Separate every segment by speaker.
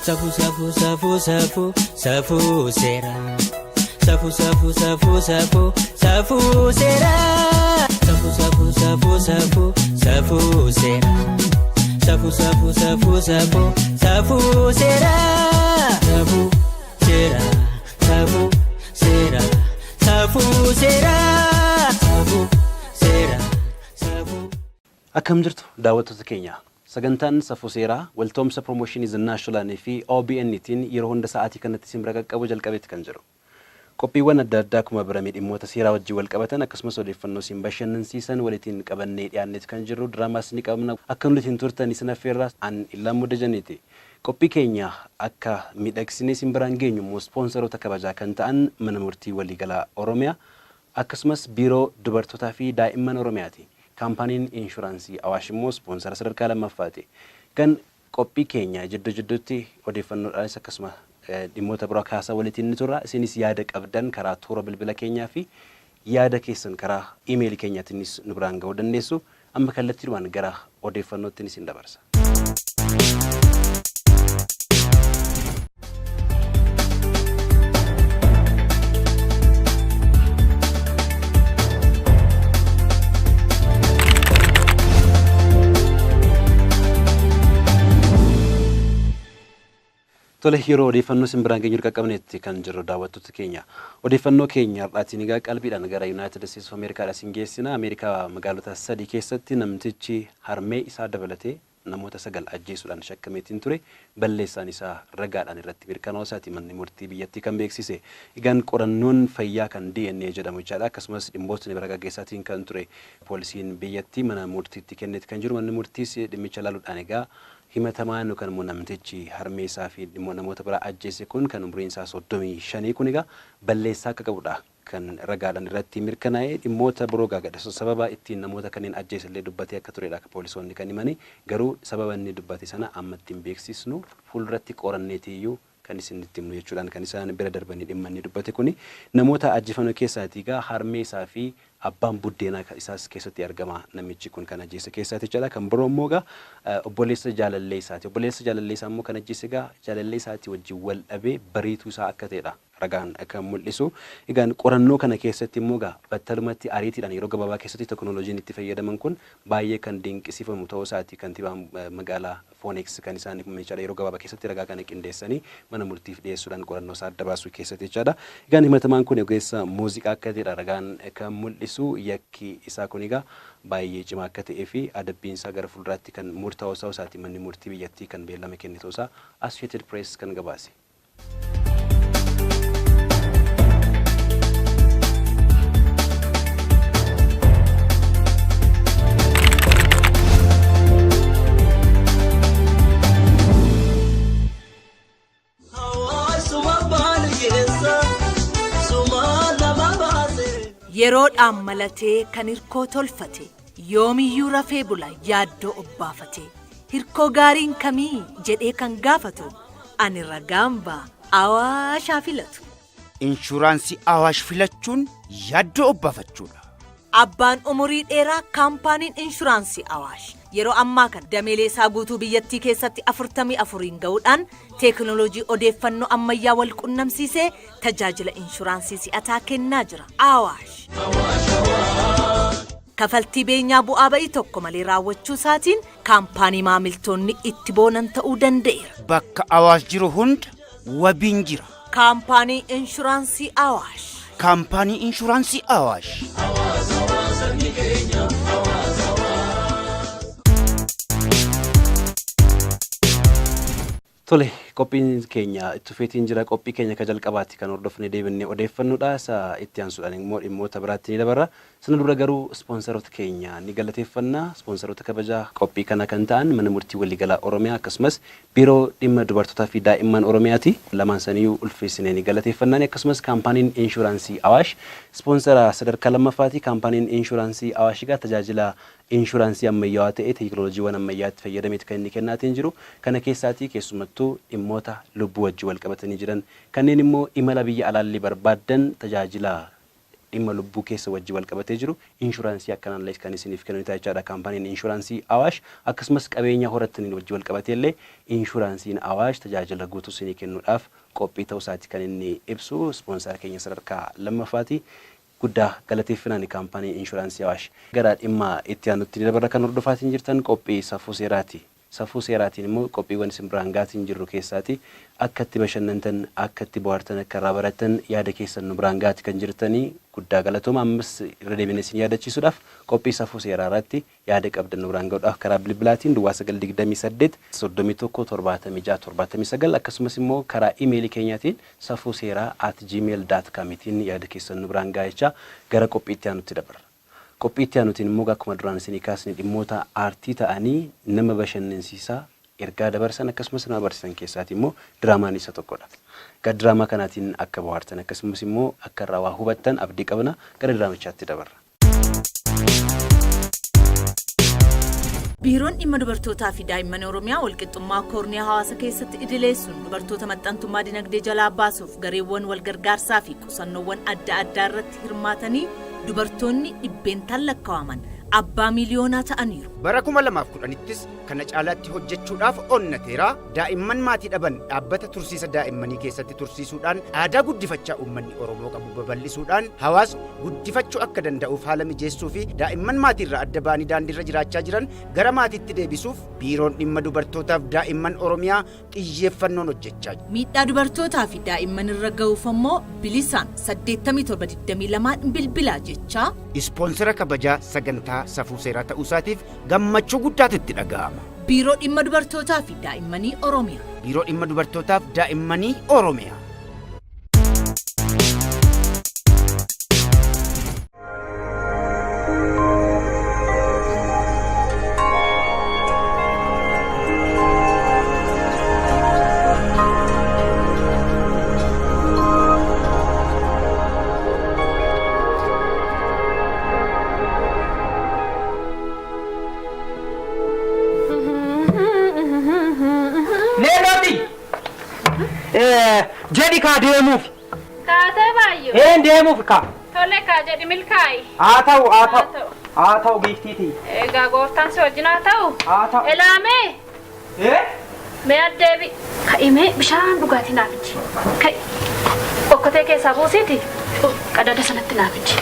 Speaker 1: Safuu safuu safuu safuu safuu seera. Safuu safuu safuu safuu safuu seera. Safuu safuu safuu safuu safuu seera. Safuu safuu safuu safuu safuu seera. Safuu seera safuu seera safuu seera. Safuu seera safuu.
Speaker 2: Akkam jirtu daawwattoota keenya? Sagantaan Safuu Seeraa waltoomsa Piroomooshinii Zinnaash Olaanii fi OBN tiin yeroo hunda sa'aatii kanatti isin bira qaqqabu jalqabeeti kan jiru. Qophiiwwan adda addaa akkuma barame dhimmoota seeraa wajjin walqabatan akkasumas odeeffannoo isin bashannansiisan walitiin qabannee dhiyaanneeti kan jirru. Diraamaas ni qabna. Akka nu waliin turtan isin affeerra. An Illaan Muddajaneeti. Qophii keenya akka miidhagsinee isin biraan geenyu immoo ispoonsaroota kabajaa kan ta'an Mana Murtii Waliigalaa Oromiyaa akkasumas Biiroo Dubartootaa fi Daa'imman Oromiyaati. Kaampaaniin Inshuraansii Awaash immoo ispoonsara sadarkaa lammaffaati. Kan qophii keenya jidduu jidduutti odeeffannoodhaanis akkasuma dhimmoota biroo kaasaa walitiin ni turra. Isinis yaada qabdan karaa toora bilbila keenyaa fi yaada keessan karaa iimeelii keenyaatiinis nu biraan ga'uu dandeessu. Amma kallattiidhumaan gara odeeffannootti isin dabarsa. Tole, yeroo odeeffannoo isin biraan geenyu qaqqabneetti kan jirru, daawwattoota keenya. Odeeffannoo keenya har'aatiin egaa qalbiidhaan gara United States of Ameerikaadha isin geessina. Ameerikaa magaalota sadii keessatti namtichi harmee isaa dabalatee namoota sagal ajjeesuudhaan shakkameetiin ture balleessaan isaa ragaadhaan irratti mirkanaa'uu isaati manni murtii biyyattii kan beeksise. Egaan qorannoon fayyaa kan DNA jedhamu jechaadha. Akkasumas dhimmootni bira gaggeessaatiin kan ture poolisiin biyyattii mana murtiitti kenneeti kan jiru. Manni murtiis dhimmicha ilaaluudhaan egaa himatamaan yookaan immoo namtichi harmee isaa fi dhimmo namoota biraa ajjeese kun kan umriin isaa 35 kun egaa balleessaa akka qabudha kan ragaadhaan irratti mirkanaa'e. Dhimmoota biroo gaagadha sababa ittiin namoota kanneen ajjeese illee dubbatee akka turedha akka poolisoonni kan himani. Garuu sababa inni dubbate sana amma ittiin beeksisnu, fuulduratti qoranneetiyyuu kan isin itti himnu jechuudhaan kan isaan bira darbanii. Dhimma inni dubbate kuni namoota ajjeefaman keessaatii egaa harmee isaa fi abbaan buddeenaa isaas keessatti argama namichi kun kan ajjeese keessaati jechaadha. Kan biroo immoo egaa obboleessa jaalallee isaati. Obboleessa jaalallee isaa immoo kan ajjeese egaa jaalallee isaatii wajjin wal dhabee bariituu isaa akka ta'edha ragaan kan mul'isu. Egaan qorannoo kana keessatti immoo egaa battalumatti ariitiidhaan yeroo gabaabaa keessatti teknooloojiin itti fayyadaman kun baay'ee kan dinqisiifamu ta'uu isaati kantiibaan magaalaa Phoenix kan isaan jechaadha, yeroo gabaabaa keessatti ragaa kana qindeessanii mana murtiif dhiyeessuudhaan qorannoo isaa adda baasuu keessatti jechaadha. Egaan himatamaan kun ogeessa muuziqaa akka ta'edha ragaan kan mul'isu. Yakki isaa kun egaa baay'ee cimaa akka ta'ee fi adabbiin isaa gara fuulduraatti kan murtaa'u ta'uu isaati manni murtii biyyattii kan beellama kenne ta'uu isaa Associated Press kan gabaase.
Speaker 3: Yeroodhaan malatee kan hirkoo tolfate yoomiyyuu rafee bula yaaddoo obbaafate. Hirkoo gaariin kamii jedhee kan gaafatu, ani ragaan ba'a, Awaashaa filatu.
Speaker 4: Inshuraansii Awaash filachuun yaaddoo obbaafachuudha.
Speaker 3: Abbaan umurii dheeraa kaampaaniin inshuraansii Awaash yeroo ammaa kana dameelee isaa guutuu biyyattii keessatti 44n ga'uudhaan teekinooloojii odeeffannoo ammayyaa wal qunnamsiisee tajaajila inshuraansii si'ataa kennaa jira. Awaash. Kafaltii beenyaa bu'aa ba'ii tokko malee raawwachuu isaatiin kaampaanii maamiltoonni itti boonan ta'uu danda'eera.
Speaker 4: Bakka Awaash jiru hunda wabiin jira.
Speaker 3: Kaampaanii Inshuraansii Awaash.
Speaker 4: Kaampaanii Inshuraansii Awaash.
Speaker 2: Tole, qophiin keenya itti fufeetiin jira. Qophii keenya ka jalqabaatti kan hordofne deebinne odeeffannoodha. Isa itti aansuudhaan immoo dhimmoota biraatti ni dabarra. Sana dura garuu ispoonsaroota keenya ni galateeffanna. Ispoonsaroota kabajaa qophii kana kan ta'an Mana Murtii Waliigalaa Oromiyaa akkasumas Biiroo Dhimma Dubartootaa fi Daa'imman Oromiyaati. Lamaan saniyyuu ulfeessinee ni galateeffannaani. Akkasumas kaampaaniin Inshuraansii Awaash ispoonsara sadarkaa lammaffaati. Kaampaaniin Inshuraansii Awaash egaa tajaajila inshuraansii ammayyaawaa ta'e teekinooloojiiwwan ammayyaatti fayyadameeti kan inni kennaatiin jiru. Kana keessaatii keessumattuu dhimmoota lubbuu wajjin wal qabatanii jiran, kanneen immoo imala biyya alaallee barbaaddan tajaajila Dhimma lubbuu keessa wajjin wal qabatee jiru inshuraansii akkanaallee kan isiniif kennu jechaadha kaampaaniin inshuraansii Awaash. Akkasumas qabeenya horattaniin wajjin wal qabatee illee inshuraansiin Awaash tajaajila guutuu isinii kennuudhaaf qophii ta'uu isaati kan inni ibsu. Ispoonsara keenya sadarkaa lammaffaati. Guddaa galateeffinaan kaampaanii inshuraansii Awaash. Gara dhimma itti aanutti ni dabarra. Kan hordofaatiin jirtan qophii safuu seeraati. Safuu seeraatiin immoo qophiiwwan isin biraan gaatiin jirru keessaati akka itti bashannantan, akka itti bohaartan, akka irraa barattan yaada keessan nu biraan gaati kan jirtanii guddaa galatooma. Ammas irra deebinee isin yaadachiisuudhaaf, qophii safuu seeraa irratti yaada qabdan nu biraan ga'uudhaaf karaa bilbilaatiin 0928 31 76 79, akkasumas immoo karaa imeelii keenyaatiin safuuseeraa@gmail.comitiin yaada keessan nu biraan gaa'ichaa gara qophii itti aanutti dabarra. Qophii itti aanutiin immoo akkuma duraan isinii kaasne dhimmoota aartii ta'anii nama bashannansiisaa, ergaa dabarsan, akkasumas nama barsiisan keessaati immoo diraamaan isa tokkodha. Gara diraamaa kanaatiin akka bohaartan, akkasumas immoo akka irraa waa hubattan abdii qabna. Gara diraamichaatti dabarra.
Speaker 3: Biiroon Dhimma Dubartootaa fi Daa'imman Oromiyaa walqixxummaa koorniyaa hawaasa keessatti idileessuun dubartoota maxxantummaa dinagdee jalaa baasuuf gareewwan walgargaarsaa fi qusannoowwan adda addaa irratti hirmaatanii dubartoonni dhibbeentaan lakkaa'aman abbaa miiliyoonaa ta'aniiru.
Speaker 4: Bara 2010ttis kana caalaatti hojjechuudhaaf onnateera. Daa'imman maatii dhaban dhaabbata tursiisa daa'immanii keessatti tursiisuudhaan aadaa guddifachaa uummanni Oromoo qabu babal'isuudhaan hawaasni guddifachuu akka danda'uuf haala mijeessuu fi daa'imman maatiirraa adda ba'anii daandiirra jiraachaa jiran gara maatiitti deebisuuf Biiroon Dhimma Dubartootaaf Daa'imman Oromiyaa xiyyeeffannoon hojjechaa jira.
Speaker 3: Miidhaa dubartootaa fi daa'imman irra ga'uuf ammoo bilisaan 8722 bilbilaa jechaa.
Speaker 4: Ispoonsara kabajaa sagantaa safuu seeraa ta'uu isaatiif gammachuu guddaatu itti dhaga'ama.
Speaker 3: Biiroo Dhimma Dubartootaa fi Daa'immanii Oromiyaa.
Speaker 4: Biiroo Dhimma Dubartootaaf Daa'immanii Oromiyaa.
Speaker 5: Leellooti! Jedhi kaa deemuuf.
Speaker 6: Kaatee baay'oo.
Speaker 5: Een deemuuf kaa.
Speaker 6: Tole kaa jedhi milkaa'i.
Speaker 5: Haa ta'u, haa
Speaker 6: Haa
Speaker 5: ta'u.
Speaker 6: ta'u.
Speaker 5: Haa ta'u giiftiitii.
Speaker 6: Egaa gooftaan si wajjin haa ta'u.
Speaker 5: Haa ta'u.
Speaker 6: Elaamee
Speaker 5: Ee?
Speaker 6: mee addeebi. Ka'imee bishaan dhugaatii naaf fidi. Ka'i. Okkotee keessaa buusiiti qadaada sanatti naaf fidi.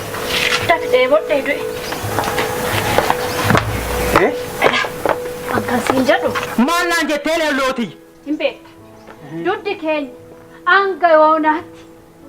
Speaker 6: Dafi dheebodhee du'e.
Speaker 5: Ee?
Speaker 6: An kan siin jedhu
Speaker 5: Maal naan jettee leellootii?
Speaker 6: hin beekta. Duddi keenya hanga yoonaatti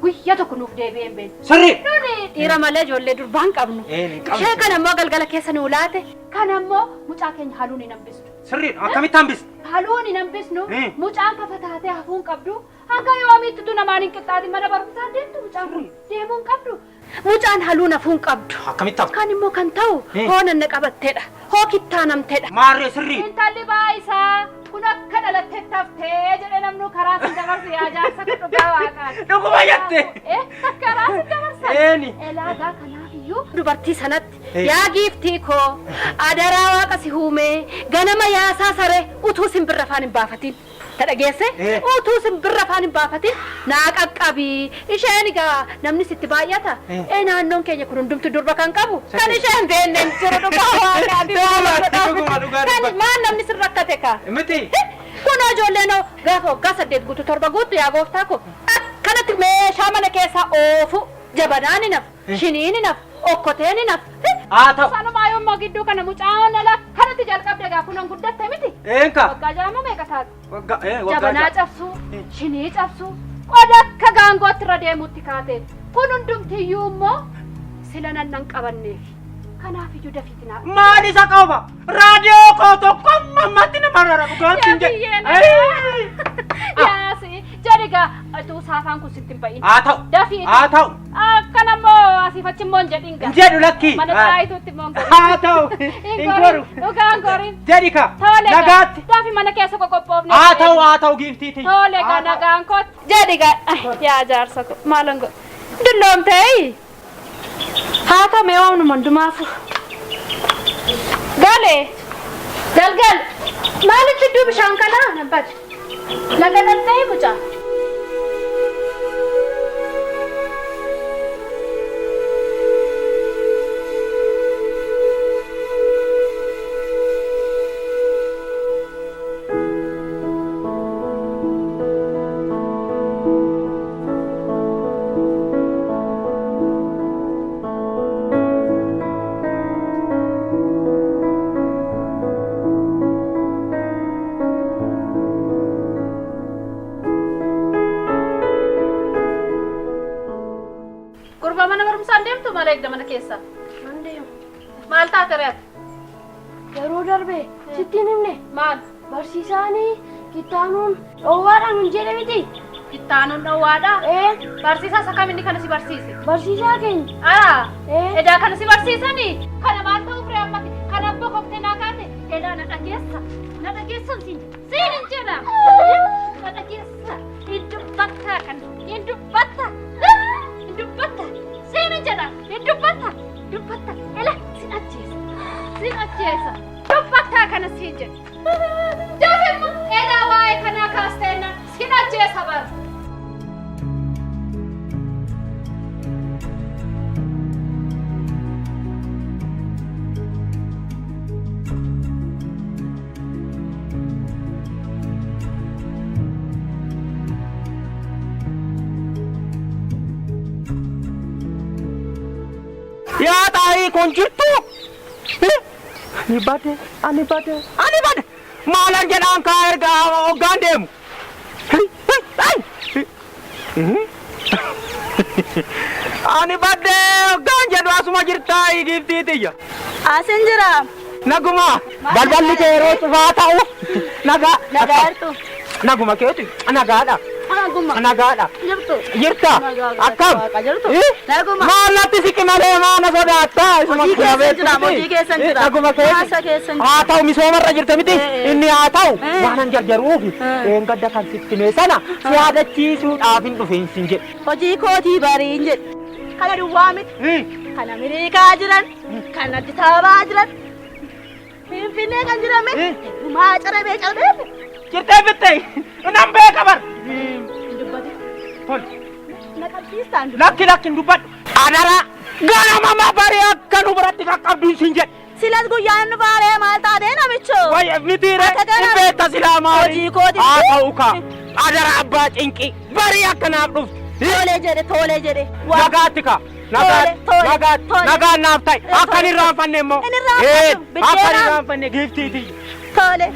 Speaker 6: guyyaa tokko nuuf deebi'ee hin beeknu.
Speaker 5: Sirrii!
Speaker 6: Nuni dhiira malee ijoollee durbaa hin qabnu.
Speaker 5: Ee, hin qabnu.
Speaker 6: Ishee kana immoo galgala keessa nuu laate, kana immoo mucaa keenya haluun hin hambisnu.
Speaker 5: Sirriidha. Akkamitti hambisna?
Speaker 6: Haluun hin hambisnu.
Speaker 5: Eh.
Speaker 6: Mucaan kafa taatee hafuu hin qabdu. Hanga yoomiitti tu namaan hin qixxaatin mana barumsaa deemtu mucaan kun deemuu hin qabdu. Mucaan haluun hafuu hin qabdu.
Speaker 5: Akkamitti hafu?
Speaker 6: Kan immoo kan ta'u
Speaker 5: Eh.
Speaker 6: hoo nanna qabatteedha. Hoo kittaanamteedha.
Speaker 5: Maarree sirrii.
Speaker 6: Intalli baayisaa kun akka dhalattee taftee jedhe namnu karaa sin dabarsu yaa jaarsa kun dhugaa waaqaati.
Speaker 5: Dhuguma jette.
Speaker 6: Eh, karaa sin dabarsan.
Speaker 5: Eeni.
Speaker 6: Elaagaa kanaaf iyyuu dubartii sanatti
Speaker 5: Eh.
Speaker 6: yaa giiftii koo, adaraa waaqa si huumee, ganama yaasaa saree utuu simbirra afaan hin baafatin. Ta dhageesse?
Speaker 5: Eh.
Speaker 6: Utuu simbirra afaan hin baafatin naa qaqqabii. Isheen egaa namni sitti baay'ata.
Speaker 5: Eh.
Speaker 6: Ee, naannoon keenya kun hundumtu durba kan qabu kan isheen beenne hin jiru dhugaa waaqaati.
Speaker 5: Dhuguma, dhuguma, dhugaa
Speaker 6: Kan
Speaker 5: dubbata.
Speaker 6: maal namni sin rakkate kaa?
Speaker 5: Miti.
Speaker 6: Kun ijoolleen hoo gaafa waggaa 8 guutu, 7 guutu, yaa gooftaa ko, akkanatti meeshaa mana keessaa oofu, jabanaan hin hafu, shiniin hin hafu, okkoteen hin hafu.
Speaker 5: Haa ta'u.
Speaker 6: Sanumaa yommuu gidduu kana mucaan ala kanatti jalqabde gaa kunan guddatte miti.
Speaker 5: Eenka.
Speaker 6: Waggaa 6 meeqa taate?
Speaker 5: Waggaa
Speaker 6: Jabanaa
Speaker 5: 6.
Speaker 6: cabsuu, shinii cabsuu, qoda akka gaangootti irra deemuutti kaate. Kun hundumtiyyuu immoo sila nan nan qabanneef. Kanaaf iyyuu dafiitti naa.
Speaker 5: Maal isa qaba? Raadiyoo koo tokko amma ammatti nama rara dhugaatti hin jedhu.
Speaker 6: Yaa Yaasi jedhi gaa utuu saafaan kun sitti hin ba'in.
Speaker 5: Haa ta'u.
Speaker 6: Dafiiti.
Speaker 5: Haa ta'u.
Speaker 6: Akkana immoo asiif achi immoo hin jedhin gaa.
Speaker 5: Hin jedhu lakki.
Speaker 6: Mana xaayituutti immoo hin gorin.
Speaker 5: Haa ta'u.
Speaker 6: Hin
Speaker 5: Hin
Speaker 6: gorin.
Speaker 5: goru.
Speaker 6: Dhugaan gorin.
Speaker 5: Jedhi ka.
Speaker 6: Tole gaa.
Speaker 5: Nagaatti.
Speaker 6: Dafi mana keessa qoqophoofne.
Speaker 5: Haa ta'u, haa ta'u giiftiitii.
Speaker 6: Tole gaa
Speaker 5: Haa ta'u.
Speaker 6: nagaan kootti. Jedhi gaa yaa jaarsa ko maalan godhu. Dulloomtee. Haa ta'u mee waanuma hundumaafu. Galee. Galgal. Maalitti iddoo bishaan kanaa nabbate? Laga dhaltee mucaa. keessaa.
Speaker 7: Nan deema.
Speaker 6: Maal taate re'ata?
Speaker 7: Yeroo darbe sitti hin himne.
Speaker 6: Maal?
Speaker 7: Barsiisaanii kittaanuun dhoowwaadhaan hin jedhe miti.
Speaker 6: Kittaanuun dhoowwaadha?
Speaker 7: Ee.
Speaker 6: Barsiisaa isa kam inni kana si barsiise?
Speaker 7: Barsiisaa keenya.
Speaker 6: Araa.
Speaker 7: Ee.
Speaker 6: Edaa kana si barsiisanii? Kana maal ta'uuf ree ammati? Kana abboo koftee naa kaate? Edaa na dhageessa. Na dhageessan siin jedha. Siin hin jedha. Na dhageessa. Hin dubbattaa kana. Hin dubbatta. Hin dubbatta. Siin hin jedha. Hin dubbatta. Dubbatta. Ela sin ajjeesa. Sin ajjeesa. Dubbattaa kana siin jedha. Dafimma edaa waa'ee kanaa kaasteenna sin ajjeesa bara.
Speaker 5: Yaa xaarii kun jirtu. Ani bade, ani bade, ani bade. Maalan jedhaan kaa erga hoggaan deemu. Ani badde hoggaan jedhu asuma jirtaa giiftii tiyya.
Speaker 8: Asin jira.
Speaker 5: Naguma balballi kee yeroo cufaa ta'u nagaa.
Speaker 8: Nagaa jirtu.
Speaker 5: Naguma keeti nagaadha.
Speaker 8: Naguma.
Speaker 5: Nagaadha.
Speaker 8: Jirtu.
Speaker 5: Jirta.
Speaker 8: Nagaa galata
Speaker 5: Akkam.
Speaker 8: Waaqa jirtu.
Speaker 5: Eh?
Speaker 8: Naguma.
Speaker 5: Maal natti siqi malee maa na sodaatta? Isuma
Speaker 8: Hojii
Speaker 5: kee
Speaker 8: keessan jira,
Speaker 5: beektu
Speaker 8: hojii
Speaker 5: miti.
Speaker 8: keessan
Speaker 5: Eh,
Speaker 8: jira.
Speaker 5: Naguma keeti.
Speaker 8: Haasa keessan jira.
Speaker 5: Haa ta'u misoomarra jirta miti.
Speaker 8: Eh, eh.
Speaker 5: Inni haa ta'u
Speaker 8: Eh.
Speaker 5: waanan jarjaruufi
Speaker 8: Eh.
Speaker 5: dheengadda kan sitti mee sana si yaadachiisuudhaaf hin dhufeen sin jedhe.
Speaker 8: Hojii kootii bariin jedhe. Kana duwwaa miti. Kan Ameerikaa jiran, kan Addis Ababaa jiran, Finfinnee kan jiran miti. Dhumaa carabee carabee.
Speaker 5: Jirtee bittee nan beeka bar.
Speaker 8: Hin dubbatin.
Speaker 5: Tol.
Speaker 8: Na qabsiistaan dubbatu.
Speaker 5: Lakki lakki hin dubbadhu. Adaraa ganama barii akka nu biratti qaqqabduun sin jedhe.
Speaker 8: Silas guyyaan nu baaree maal taatee namicho?
Speaker 5: Way mitiire
Speaker 8: Akka kana
Speaker 5: hin beekta silaa maali?
Speaker 8: Hojii kooti.
Speaker 5: Haa ta'u kaa. Adara abbaa cinqii barii akka naaf dhuftu.
Speaker 8: Toolee jedhe toolee jedhe.
Speaker 5: Nagaatti kaa. Nagaatti
Speaker 8: Tole, tole,
Speaker 5: nagaatti
Speaker 8: tole.
Speaker 5: nagaan naaf ta'i.
Speaker 8: Eh,
Speaker 5: Akka hin
Speaker 8: tole.
Speaker 5: irraanfanne immoo.
Speaker 8: Hin irraanfannu,
Speaker 5: Eh, Akka hin
Speaker 8: biddeenaan.
Speaker 5: irraanfanne giiftiiti.
Speaker 8: Tole.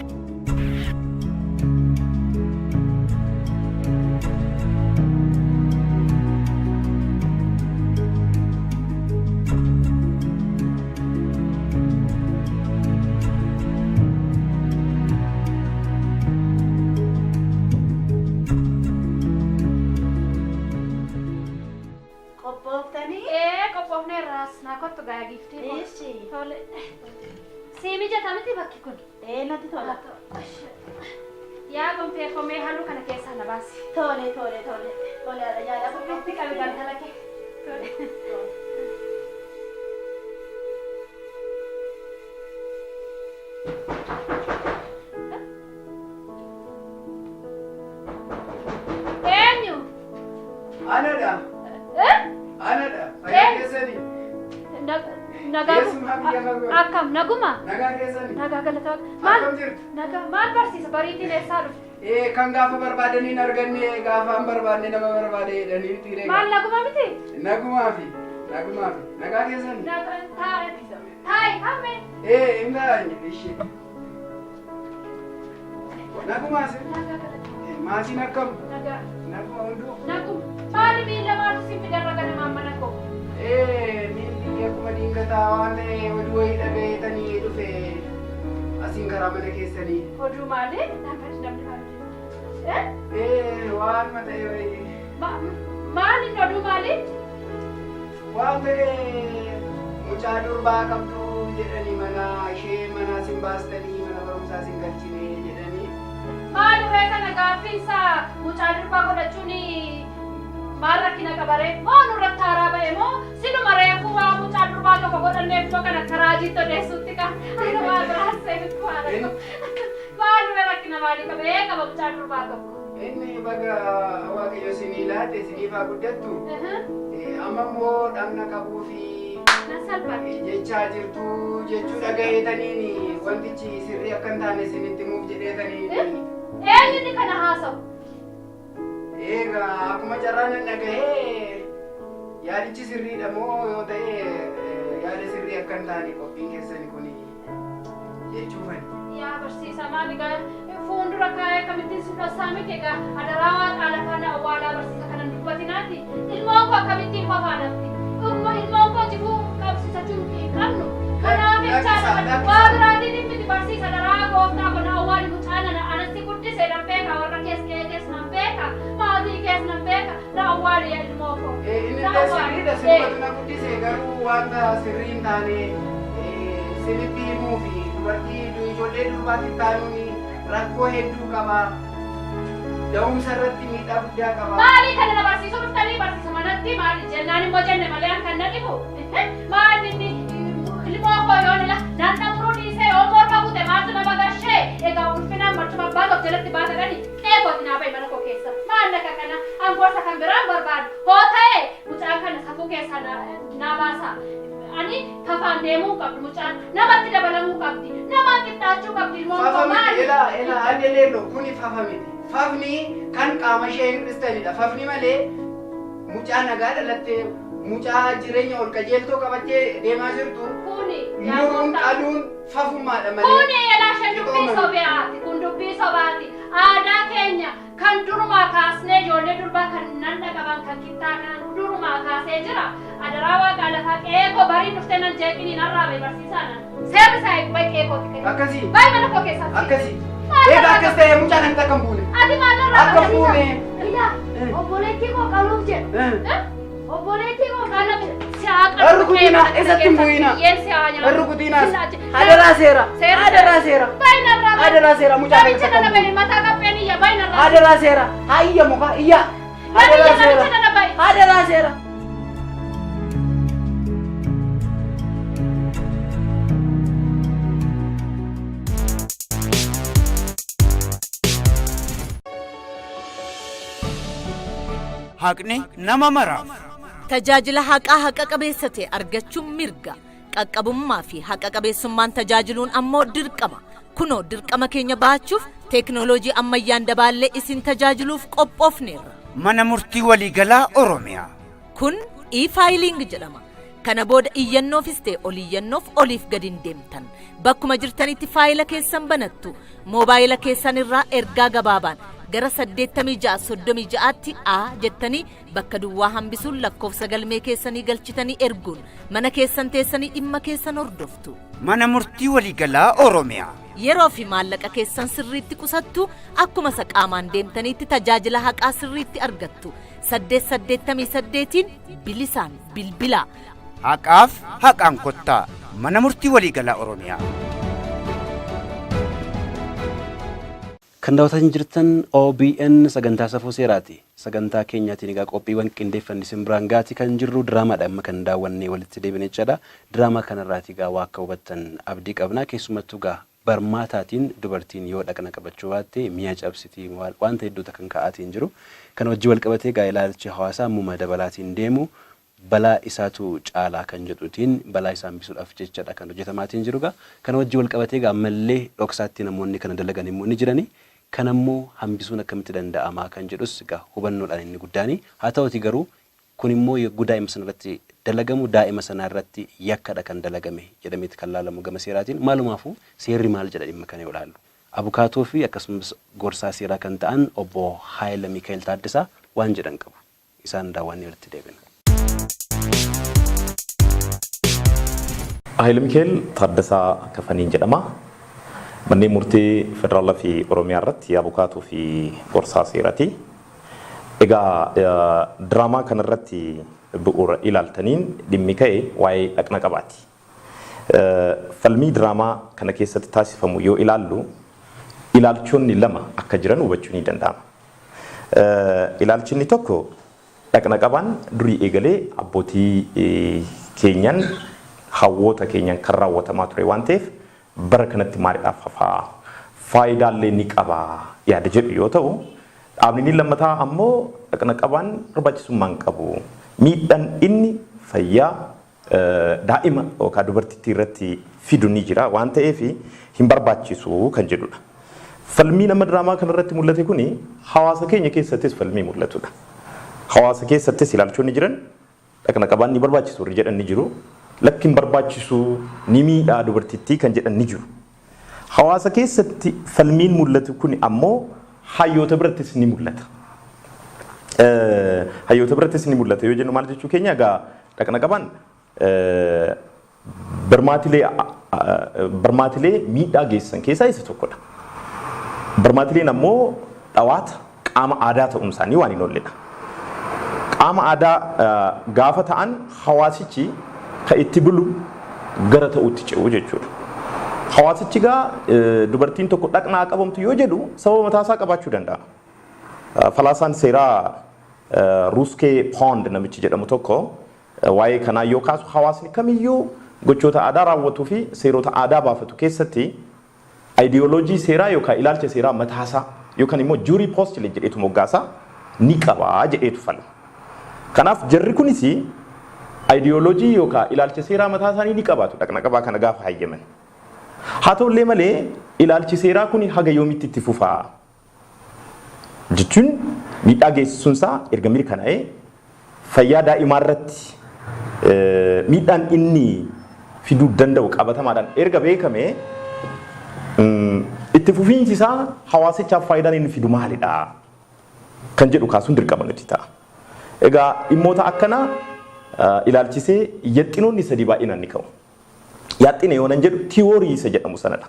Speaker 8: Qophooftanii?
Speaker 6: Ee qophoofneerraas naa kottu gaa giiftii koo.
Speaker 8: Ishi.
Speaker 6: Tole. Sii mijata miti bakki kun?
Speaker 8: Ee natti tola.
Speaker 6: Yaa gonfee komee halluu kana keessaa na baasi.
Speaker 8: Tole tole tole. Tole haadha yaada
Speaker 6: Ofitti qabi galgala kee. Tole. Eenyu?
Speaker 9: Anadha.
Speaker 6: Eh?
Speaker 9: Anadha. Fayyaa
Speaker 6: Eh?
Speaker 9: keessanii.
Speaker 6: Nagaa
Speaker 9: Keessumaa biyya fagoo.
Speaker 6: akkam naguma?
Speaker 9: Nagaa keessanii.
Speaker 6: Nagaa galata Waaqa. Maal
Speaker 9: Akkam jirtu?
Speaker 6: nagaa maal barsiisa bariitiin eessaa dhufte?
Speaker 9: Ee kan gaafa barbaadanii hin arganne gaafa hin barbaanne nama barbaade jedhanii miti
Speaker 6: Maal naguma miti?
Speaker 9: Nagumaafi. Nagumaafi. Nagaa keessanii.
Speaker 6: Nagaa taa'i taa'i hamme.
Speaker 9: Ee hin taa'anye ishee. Nagumaa si.
Speaker 6: Nagaa galata.
Speaker 9: Maatiin akkam?
Speaker 6: Nagaa.
Speaker 9: Naguma hunduu.
Speaker 6: Naguma. Maali miila maaltu si fidarra ganamaan mana koo?
Speaker 9: Ee miilli akkuma diingataa waan ta'e oduu wayii dhagayeetanii dhufe asiin karaa mana keessanii.
Speaker 6: Oduu maali? Nagadi namni maali? Eh?
Speaker 9: Ee waan ta'e wayii.
Speaker 6: Maali inni oduu maali?
Speaker 9: Waan ta'e mucaa durbaa qabdu jedhanii mana ishee mana sin baastanii mana barumsaa sin galchine jedhanii.
Speaker 6: Maali ree kana gaaffiinsa mucaa durbaa godhachuun maal rakkina qabaree? Moo nurratti haaraa ba'e moo sinuma reefuu waa mucaa durbaa tokko godhanneef moo kana karaa jiitti odeessuutti ka akka waa biraas seefitti waan akka maali ree rakkina maalii qaba? Ee qaba mucaa durbaa tokko.
Speaker 9: Inni baga Waaqayyo isinii laate isiniif haa guddattu. Amma immoo dhagna qabuu fi
Speaker 6: Nan salphate.
Speaker 9: jechaa jirtu jechuu dhagayeetaniin wantichi sirrii akka hin taane isinitti himuuf jedheetaniin.
Speaker 6: Eenyu inni kana haasa'u?
Speaker 9: Egaa akkuma carraa nan dhagahee yaadichi sirriidha moo yoo ta'e yaada sirrii akka hin taane qophiin keessan kun jechuufani.
Speaker 6: Yaa barsiisa maali gaa fuuldura kaayee akkamittiin si dhossaa miti egaa adaraa waaqaa lafaa na awwaalaa barsiisa kanan dubbatinaati. Ilmoon koo akkamittiin qofaa nafti? Ilmoon koo jibuu ibsachuu hin qabnu. Kanaaf jechaadha waa biraatiin miti barsiisa daraa gooftaa kun awwaali mucaa nana anatti guddise nan beeka warra kees qe'ee kees nan beeka maatii kees nan beeka na awwaali yaa ilmoo koo.
Speaker 9: Inni
Speaker 6: Na
Speaker 9: illee
Speaker 6: awwaali.
Speaker 9: sirriidha sinumatu na guddise garuu wanta sirrii hin taane sinitti himuu fi dubartii ijoollee durbaatti taanuun rakkoo hedduu qaba. Da'umsa irratti miidhaa guddaa qaba.
Speaker 6: Maali kana na barsiisuu dhuftanii barsiisa manatti maali jennaan immoo jenne malee an kan na dhibu. Maali inni ilmoo koo yoo nila nan dhamuruu dhiisee yoo morma kute maaltu nama gashee egaa ulfinaan marcuma abbaa tokko jalatti baatadhani qe'ee kooti naa bahi mana koo keessa. Maal akka kana an gorsa kan biraan barbaadu hoo ta'e mucaan kana safuu keessaa naa baasa. Ani kafaan deemuu qabdu mucaan namatti dabalamuu qabdi namaan qixxaachuu qabdi ilmoon koo
Speaker 9: Fafa miti
Speaker 6: maali.
Speaker 9: ela ela adde leello kuni fafa miti. Fafni kan qaama ishee hir'istanidha. Fafni malee mucaa nagaa dhalattee mucaa jireenya ol qajeeltoo qabattee deemaa jirtu
Speaker 6: Kuni yaa
Speaker 9: muruun
Speaker 6: gooftaa.
Speaker 9: qaluun fafummaadha malee.
Speaker 6: Kuni ilaasha dubbii
Speaker 9: Qixooma miti.
Speaker 6: sobaati. Kun dubbii sobaati. Aadaa keenya kan durumaa kaasnee ijoollee durbaa kan nan dhaqaban kan kittaa kan durumaa kaasee jira. Adaraa waaqaa lafaa qe'ee koo bariin dhuftee nan jeeqinii narraa bahi barsiisaa nan. Seerri isaa eegu bahi qe'ee kooti ka'e.
Speaker 9: Akkasii.
Speaker 6: Bahi mana koo keessatti.
Speaker 9: Akkasii.
Speaker 6: Maal
Speaker 9: Egaa
Speaker 6: narraa
Speaker 9: akkas ta'e mucaan akka hin buune.
Speaker 6: Ati maal narraa
Speaker 9: Akka
Speaker 6: qabda?
Speaker 9: fuune.
Speaker 7: Ilaa obboleettii koo qaluuf jedha.
Speaker 6: Eh?
Speaker 7: Obboleettii koo
Speaker 6: Kana
Speaker 7: qaluuf jedha.
Speaker 6: si haa qalu.
Speaker 9: Rukutina eessatti hin bu'ina.
Speaker 6: Biyyeen si haa nyaatu.
Speaker 9: Rukutinaas.
Speaker 6: Sillaachi.
Speaker 9: Adaraa seera.
Speaker 6: Seera.
Speaker 9: Adaraa seera.
Speaker 6: Bahi narraa bahi.
Speaker 9: Adaraa seera mucaa
Speaker 6: Namicha
Speaker 9: keessa
Speaker 6: nana
Speaker 9: kan
Speaker 6: bahi mataa qapheen iyya bahi narraa.
Speaker 9: Adaraa seera. Hayya muka iyya. Adaraa
Speaker 6: Namicha
Speaker 9: seera.
Speaker 6: nana bahi.
Speaker 9: Adaraa seera.
Speaker 4: Haqni nama maraaf.
Speaker 3: Tajaajila haqaa haqa qabeessa ta'e argachuun mirga. Qaqqabummaa fi haqa qabeessummaan tajaajiluun ammoo dirqama. Kunoo dirqama keenya bahachuuf teeknooloojii ammayyaan dabaallee isin tajaajiluuf qophoofneerra.
Speaker 4: Mana murtii waliigalaa Oromiyaa.
Speaker 3: Kun e-filing jedhama. Kana booda iyyannoofis ta'e ol iyyannoof oliif gadi hin deemtan. Bakkuma jirtanitti faayila keessan banattu. Moobaayila keessan irraa ergaa gabaabaan gara 8636tti A jettanii bakka duwwaa hambisuun lakkoofsa galmee keessanii galchitanii erguun mana keessan teessanii dhimma keessan hordoftu.
Speaker 4: Mana murtii waliigalaa Oromiyaa.
Speaker 3: Yeroo fi maallaqa keessan sirriitti qusattu akkuma isa qaamaan deemtaniitti tajaajila haqaa sirriitti argattu. 888 bilisaan bilbilaa.
Speaker 4: Haqaaf haqaan kottaa mana murtii waliigalaa Oromiyaa.
Speaker 2: Kan daawwataa jirtan OBN sagantaa safuu seeraati. Sagantaa keenyaatiin egaa qophiiwwan qindeeffanne isin biraan gaati kan jirru diraamaadha amma kan daawwannee walitti deebine jechaadha. Diraamaa kanarraati egaa waa akka hubattan abdii qabna. Keessumattuu egaa barmaataatiin dubartiin yoo dhaqna qabachuu baatte mi'a cabsitii wanta hedduuta kan ka'aatiin jiru. Kana wajjin wal qabatee egaa ilaalchi hawaasaa ammuma dabalaatiin deemu balaa isaatu caalaa kan jedhuutiin balaa isaa hambisuudhaaf jechadha kan hojjetamaatiin jiru egaa. Kana wajjin wal qabatee egaa ammallee dhoksaatti namoonni kana dalagan immoo ni jirani. Kan ammoo hambisuun akkamitti danda'amaa kan jedhus egaa hubannoodhaan inni guddaani. Haa ta'uti garuu kun immoo yogguu daa'ima sana irratti dalagamu daa'ima sana irratti yakkadha kan dalagame jedhameeti kan laalamu gama seeraatiin. Maalumaafuu seerri maal jedha dhimma kana yoo ilaallu. Abukaatoo fi akkasumas gorsaa seeraa kan ta'an obbo Haayila Mikaa'el Taaddasaa waan jedhan qabu. Isaan daawwannee walitti deebina.
Speaker 10: Haayila Mikaa'el Taaddasaa Kafaniin jedhama. Manneen murtii federaalaa fi Oromiyaa irratti abukaatoo fi gorsaa seeraati. Egaa diraamaa kanarratti bu'uura ilaaltaniin dhimmi ka'e waa'ee dhaqna qabaati. Falmii diraamaa kana keessatti taasifamu yoo ilaallu ilaalchonni lama akka jiran hubachuu ni danda'ama. Ilaalchi inni tokko dhaqna qabaan durii eegalee abbootii keenyan hawwoota keenyan kan raawwatamaa ture waan ta'eef bara kanatti maaliidhaaf hafaa faayidaallee ni qaba yaada jedhu yoo ta'u dhaabni inni lammataa ammoo dhaqna qabaan barbaachisummaa hin qabu. Miidhaan inni fayyaa daa'ima yookaan dubartittii irratti fidu ni jira waan ta'eef hin barbaachisu kan jedhudha. Falmii nama diraamaa kanarratti mul'ate kuni hawaasa keenya keessattis falmii mul'atudha. Hawaasa keessattis ilaalchonni jiran dhaqna qabaan ni barbaachisu warri jedhan ni jiru. Lakki hin barbaachisu ni miidhaa dubartittii kan jedhan ni jiru. Hawaasa keessatti falmiin mul'atu kun ammoo hayyoota birattis ni mul'ata. Hayyoota birattis ni mul'ata yoo jennu maal jechuu keenya egaa dhaqna qabaan Barmaatilee barmaatilee miidhaa geessisan keessaa isa tokkodha. Barmaatileen ammoo dhawaata qaama aadaa ta'uun isaanii waan hin oolledha. Qaama aadaa gaafa ta'an hawaasichi kan itti bulu gara ta'utti ce'u jechuudha. Hawaasichi gaa dubartiin tokko dhaqnaa qabamtu yoo jedhu sababa mataasaa qabaachuu danda'a. Falaasaan seeraa Ruskee Poond namichi jedhamu tokko waa'ee kanaa yoo kaasu, hawaasni kamiyyuu gochoota aadaa raawwatuu fi seerota aadaa baafatu keessatti ayidiyooloojii seeraa yookaan ilaalcha seeraa mataasaa yookaan immoo jury postulate jedheetu moggaasaa ni qabaa jedheetu falma. Kanaaf jarri kunis ayidiyooloojii yookaan ilaalcha seeraa mataa isaanii ni qabaatu dhaqna qabaa kana gaafa hayyaman. Haa ta'ullee malee, ilaalchi seeraa kun haga yoomitti itti fufaa? Jechuun miidhaa geessisuun isaa erga mirkanaa'ee, fayyaa daa'imaa irratti miidhaan inni fiduu danda'u qabatamaadhaan erga beekame, itti fufiinsi isaa hawaasichaaf faayidaan inni fidu maalidha kan jedhu kaasuun dirqama nuti ta'a. Egaa dhimmoota akkanaa ilaalchisee yaxxinoonni sadii baay'inaan ni ka'u. Yaaxxina yoo nan jedhu tiyoorii isa jedhamu sanadha.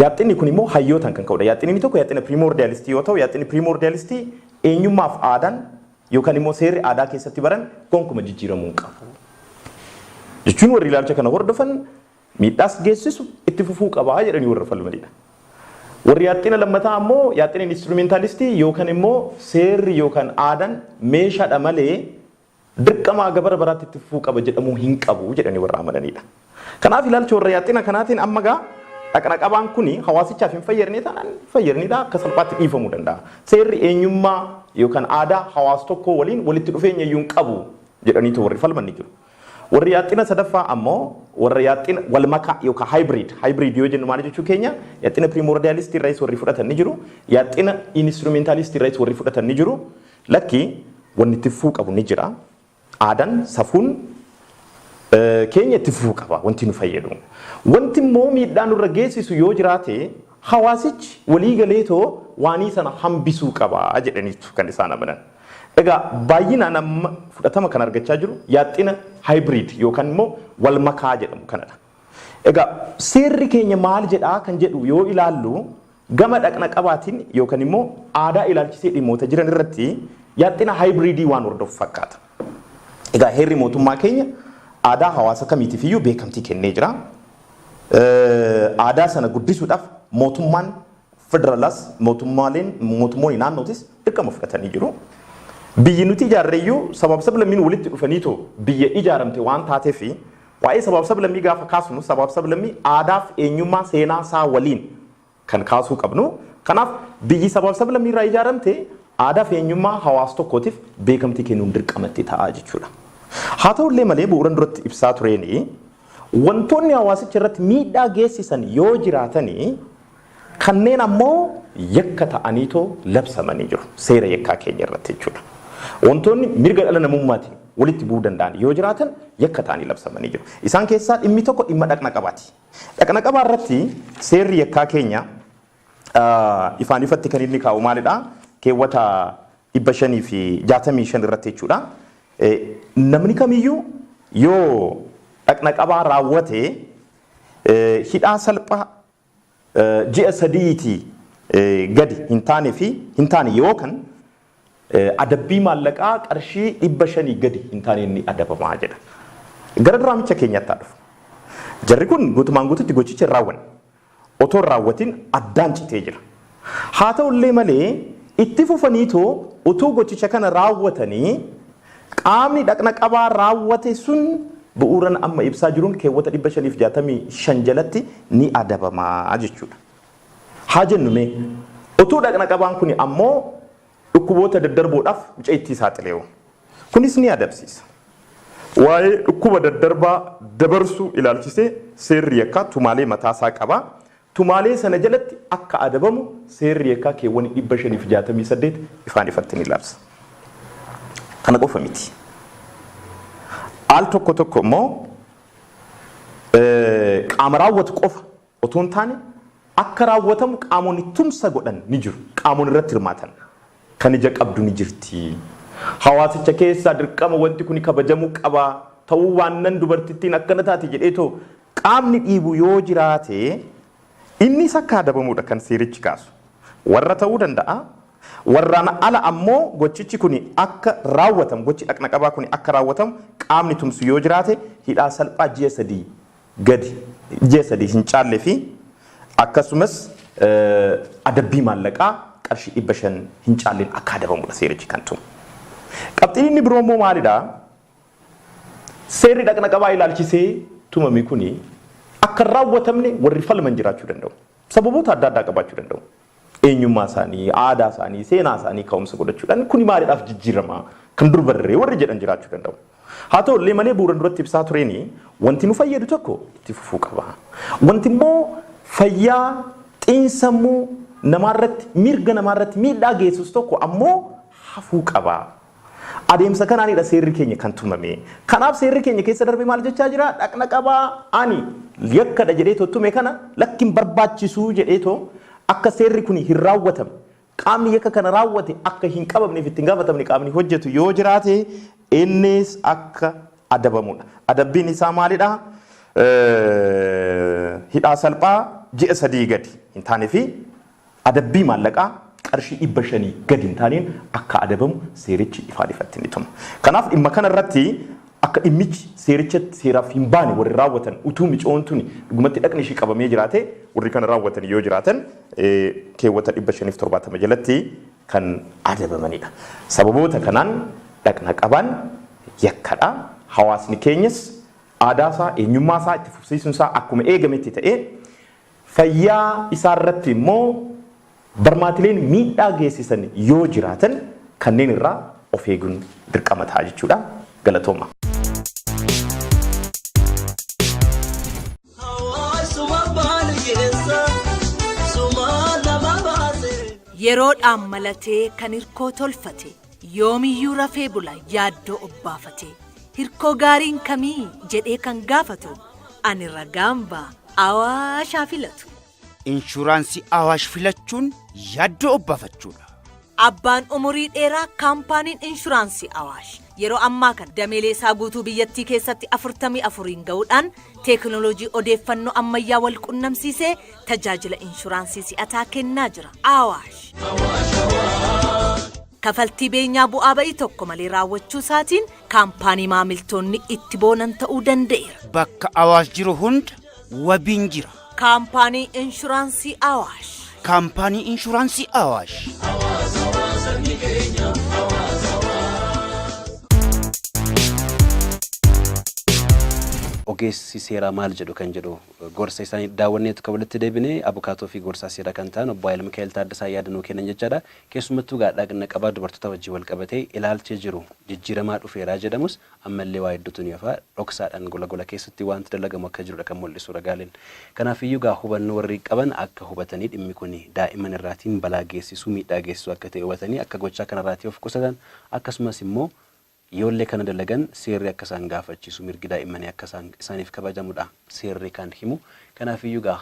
Speaker 10: Yaaxxinni kun immoo hayyootaan kan ka'udha. Yaaxxinni tokko yaaxxina primordialistii yoo ta'u, yaaxxinni primordialistii eenyummaaf aadaan yookaan immoo seerri aadaa keessatti baran gonkumaa jijjiiramuu hin qabu. Jechuun warri ilaalcha kana hordofan miidhaas geessisu itti fufuu qabaa jedhanii warra falmanidha. Warri yaaxxina lammataa ammoo yaaxxina instrumentalistii yookaan immoo seerri yookaan aadaan meeshaadha malee dirqama aga bara baraatti itti fufuu qaba jedhamuu hin qabu jedhanii warra amananidha. Kanaaf ilaalcha warra yaaxxina kanaatiin amma gaa dhaqna qabaan kuni hawaasichaaf hin fayyadne taanaan fayyadnidha, akka salphaatti dhiifamuu danda'a. Seerri eenyummaa yookaan aadaa hawaasa tokkoo waliin walitti dhufeenya iyyuu hin qabu jedhaniitu warri falman ni jiru. Warri yaaxxina sadaffaa ammoo warra yaaxxina wal makaa yookaan hybrid. Hybrid yoo jennu maal jechuu keenya? Yaaxxina primordialistii irraayis warri fudhatan ni jiru. Yaaxxina instrumentalistii irraayis warri fudhatan ni jiru. Lakki, wanni itti fufuu qabu ni jira. Aadaan, safuun keenya itti fufuu qaba wanti nu fayyadu. Wanti immoo miidhaa nurra geessisu yoo jiraate, hawaasichi walii galeetoo waanii sana hambisuu qaba jedhaniitu kan isaan amanan. Egaa baay'inaan amma fudhatama kan argachaa jiru yaaxxina hybrid yookaan immoo wal makaa jedhamu kanadha. Egaa seerri keenya maal jedhaa kan jedhu yoo ilaallu, gama dhaqna qabaatiin yookaan immoo aadaa ilaalchisee dhimmoota jiran irratti yaaxxina hybridii waan hordofu fakkaata. Egaa heerri mootummaa keenya aadaa hawaasa kamiitiif iyyuu beekamtii kennee jira. Aadaa sana guddisuudhaaf mootummaan federaalaas mootummaaleen mootummoonni naannootis dirqama fudhatanii jiru. Biyyi nuti ijaarreyyuu sabaaf sablammiin walitti dhufaniitoo biyya ijaaramte waan taateef, waa'ee sabaaf sablammii gaafa kaasnu sabaaf sablammii aadaaf eenyummaa seenaa isaa waliin kan kaasuu qabnu. Kanaaf biyyi sabaaf sablammii irraa ijaaramte aadaaf eenyummaa hawaasa tokkootiif beekamtii kennuun dirqamatti ta'a jechuudha. Haa ta'ullee malee, bu'uuran duratti ibsaa tureeni, wantoonni hawaasicha irratti miidhaa geessisan yoo jiraatanii, kanneen ammoo yakka ta'aniitoo labsamanii jiru seera yakkaa keenya irratti jechuudha. Wantoonni mirga dhala namummaatiin walitti bu'uu danda'an yoo jiraatan yakka ta'anii labsamanii jiru. Isaan keessaa dhimmi tokko dhimma dhaqna qabaati. Dhaqna qabaa irratti seerri yakkaa keenya ifaan ifatti kan inni kaa'u maalidha? Keewwata 565 irratti jechuudha. Namni kamiyyuu yoo dhaqna qabaa raawwate hidhaa salphaa ji'a 3tii gadi hin taane fi hin taane yookaan adabbii maallaqaa qarshii 500 gadi hin taane inni adabamaa jedha. Gara diraamicha keenyatti haa dhufu. Jarri kun guutumaan guututti gochicha hin raawwanne. Otoo hin raawwatin addaan citee jira. Haa ta'ullee malee, itti fufaniitoo utuu gochicha kana raawwatanii qaamni dhaqna qabaa raawwate sun bu'uuran amma ibsaa jiruun keewwata 565 jalatti ni adabamaa jechuudha. Haa jennu mee, utuu dhaqna qabaan kun ammoo dhukkuboota daddarboodhaaf mucayittii saaxileewoo? Kunis ni adabsiisa. Waa'ee dhukkuba daddarbaa dabarsuu ilaalchisee seerri yakkaa tumaalee mataasaa qaba. Tumaalee sana jalatti akka adabamu seerri yakkaa keewwanni 568 ifaan ifatti ni labsa. Kana qofa miti. Al tokko tokko immoo qaama raawwatu qofa otoo hin taane akka raawwatamu qaamonni tumsa godhan ni jiru. Qaamonni irratti hirmaatan. Kan ija qabdu ni jirti. Hawaasicha keessaa dirqama wanti kun kabajamuu qaba. Ta'uu waannan dubartittiin akkana taate jedheetoo qaamni dhiibu yoo jiraate innis akka adabamuudha kan seerichi kaasu. Warra ta'uu danda'a. Warraan ala ammoo gochichi kuni akka raawwatamu, gochi dhaqna qabaa kuni akka raawwatamu qaamni tumsu yoo jiraate hidhaa salphaa ji'a 3 gadi, ji'a 3 hin caalle fi akkasumas adabbii maallaqaa qarshii 500 hin caalleen akka adabamudha seerichi kan tumu. Qabxiin inni biroo immoo maalidha? Seerri dhaqna qabaa ilaalchisee tumame kuni akka hin raawwatamne warri falman jiraachuu danda'u. Sababoota adda addaa qabaachuu danda'u. Eenyummaa isaanii, aadaa isaanii, seenaa isaanii ka'umsa godhachuudhaan kuni maaliidhaaf jijjiirama kan dur barree warri jedhan jiraachuu danda'u. Haa ta'u illee malee bu'uura duratti ibsaa tureeni wanti nu fayyadu tokko itti fufuu qaba. Wanti immoo fayyaa xiinsammuu namaarratti, mirga namaarratti miidhaa geessus tokko ammoo hafuu qaba. Adeemsa kanaanidha seerri keenya kan tumame. Kanaaf seerri keenya keessa darbee maal jechaa jira? Dhaqna qabaa ani yakkadha jedheetoo tume kana lakki hin barbaachisuu jedheetoo akka seerri kun hin raawwatamne, qaamni yakka kana raawwate akka hin qabamneef itti hin gaafatamne qaamni hojjetu yoo jiraate innis akka adabamudha. Adabbiin isaa maalidha? Hidhaa salphaa ji'a 3 gadi hin taane fi adabbii maallaqaa qarshii 500 gadi hin taaneen akka adabamu seerichi ifaan ifatti ni tuma. Kanaaf dhimma kana irratti akka dhimmichi seerichatti seeraaf hin baane warri raawwatan utuu micoon tuni dhugumatti dhaqni ishii qabamee jiraate warri kana raawwatan yoo jiraatan keewwata 570 jalatti kan adabamanidha. Sababoota kanaan dhaqna qabaan yakkadha. Hawaasni keenyas aadaa isaa, eenyummaa isaa itti fufsiisuun isaa akkuma eegametti ta'ee fayyaa isaa irratti immoo barmaatileen miidhaa geessisan yoo jiraatan kanneen irraa of eeguun dirqama ta'a jechuudha. Galatooma.
Speaker 3: Yeroodhaan malatee kan hirkoo tolfate, yoomiyyuu rafee bula yaaddoo obbaafatee. Hirkoo gaariin kamii jedhee kan gaafatu, ani ragaan ba'a Awaash haa filatu.
Speaker 4: Inshuraansii Awaash filachuun yaaddoo obbaafachuudha.
Speaker 3: Abbaan umurii dheeraa kaampaaniin Inshuraansii Awaash yeroo ammaa kana dameelee isaa guutuu biyyattii keessatti 44n ga'uudhaan teeknooloojii odeeffannoo ammayyaa wal qunnamsiisee tajaajila inshuraansii si'ataa kennaa jira. Awaash. Kafaltii beenyaa bu'aa ba'ii tokko malee raawwachuu isaatiin kaampaanii maamiltoonni itti boonan ta'uu danda'eera.
Speaker 4: Bakka Awaash jiru hunda wabiin jira.
Speaker 3: Kaampaanii Inshuraansii Awaash.
Speaker 4: Kaampaanii Inshuraansii Awaash.
Speaker 2: Ogeessi seeraa maal jedhu kan jedhu gorsa isaanii daawwanneetu kan walitti deebine abukaatoo fi gorsaa seeraa kan ta'an obbo Haayilmikaa'el Taaddasaa yaada nuu kennan jechaadha. Keessumattuu egaa dhaqna qabaa dubartootaa wajjin wal qabatee ilaalchi jiru jijjiiramaa dhufeera jedhamus ammallee waa hedduutu ni hafa. Dhoksaadhaan gola gola keessatti waanti dalagamu akka jirudha kan mul'isu ragaaleen. Kanaafiyyuu egaa hubannoo warri qaban akka hubatanii dhimmi kuni daa'imman irraatiin balaa geessisu, miidhaa geessisu akka ta'e hubatanii akka gochaa kanarraatii of qusatan akkasumas immoo yoollee kana dalagan seerri akka isaan gaafachiisu, mirgi daa'immanii akka isaan isaaniif kabajamudha seerri kan himu. Kanaafiyyuu egaa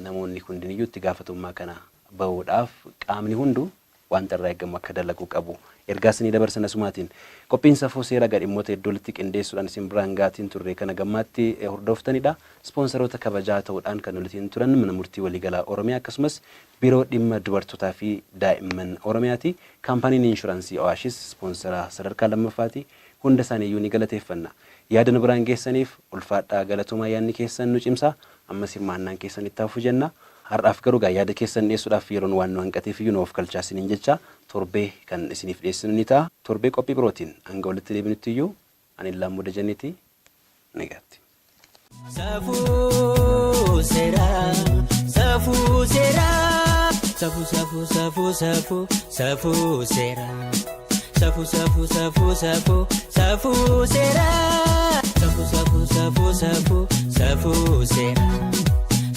Speaker 2: namoonni hundiniyyuu itti gaafatummaa kana bahuudhaaf qaamni hundu wanta irraa eegamu akka dalaguu qabu ergaa isinii dabarsina asumaatiin. Qophiin Safuu Seera egaa dhimmoota hedduu walitti qindeessuudhaan isin biraan ga'aatiin turre kan hagammaatti hordoftanidha. Ispoonsaroota kabajaa ta'uudhaan kan walitiin turan Mana Murtii Waliigalaa Oromiyaa akkasumas Biiroo Dhimma Dubartootaa fi Daa'imman Oromiyaati. Kaampaaniin Inshuraansii Awaashis ispoonsara sadarkaa lammaffaati. Hunda isaaniiyyuu ni galateeffanna. Yaada nu biraan geessaniif ulfaadhaa galatoomaa yaadni keessan nu cimsa. Ammas hirmaannaan keessan itti haa fufu jenna. Har'aaf garuu egaa yaada keessan dhiyeessuudhaaf yeroon waan nu hanqateef iyyuu nu oofkalchaa isiniin jecha torbee kan isiniif dhiyeessinu ni ta'a. Torbee qophii birootiin hanga walitti deebinutti iyyuu ani Lammuu Dajaneeti. Nagaatti.
Speaker 1: Safuu seeraa, safuu seeraa, safuu safuu safuu safuu safuu seeraa, safuu safuu safuu safuu safuu seeraa, safuu safuu safuu safuu safuu seeraa,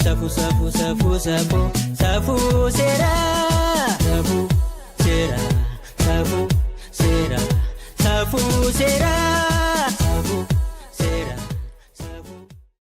Speaker 1: safuu safuu safuu safuu safuu seeraa, safuu seeraa, safuu seeraa, safuu seeraa.